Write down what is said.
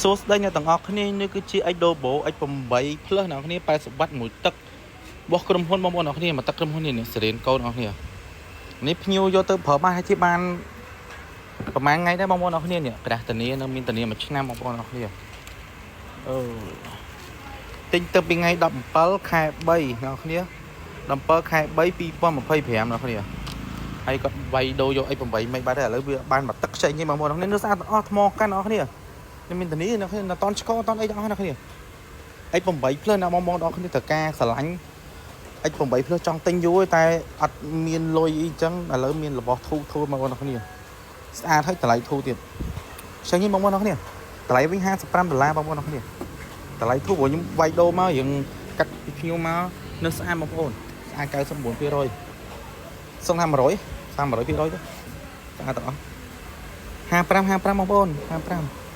សួស្តីអ្នកទាំងអស់គ្នានេះគឺជា Xdobo X8 Plus អ្នកនរគ្នា80វ៉ាត់មួយទឹករបស់ក្រុមហ៊ុនបងប្អូនអ្នកគ្នាមួយទឹកក្រុមហ៊ុននេះសេរីនកូនអ្នកគ្នានេះភ្ញៀវយកទៅប្រើបានហើយជាបានប្រហែលថ្ងៃដែរបងប្អូនអ្នកគ្នានេះក្រាស់ធានានៅមានធានាមួយឆ្នាំបងប្អូនអ្នកគ្នាអឺទិញទៅពីថ្ងៃ17ខែ3អ្នកគ្នា17ខែ3 2025អ្នកគ្នាហើយគាត់វាយដូរយក X8 មិនបាត់ទេឥឡូវវាបានមួយទឹកខ្ចីនេះបងប្អូនអ្នកគ្នានៅស្អាតទាំងអស់ថ្មកាន់អ្នកគ្នានេះមានធានាអ្នកគ្នានៅតន់ឆ្កតន់អីទាំងអស់អ្នកគ្នា X8 Plus ណាបងប្អូនដល់គ្នាត្រូវការស្រឡាញ់ X8 Plus ចង់ទិញយូរតែអត់មានលុយអីចឹងឥឡូវមានរបស់ធូរធូរបងប្អូនដល់គ្នាស្អាតហើយតម្លៃធូរទៀតចឹងនេះបងប្អូនដល់គ្នាតម្លៃវិញ55ដុល្លារបងប្អូនដល់គ្នាតម្លៃធូរព្រោះខ្ញុំវាយដូរមករៀងកាត់ពីភ្ញៀវមកនៅស្អាតបងប្អូនស្អាត99%សឹងថា100 100%ទៅស្អាតទាំងអស់55 55បងប្អូន55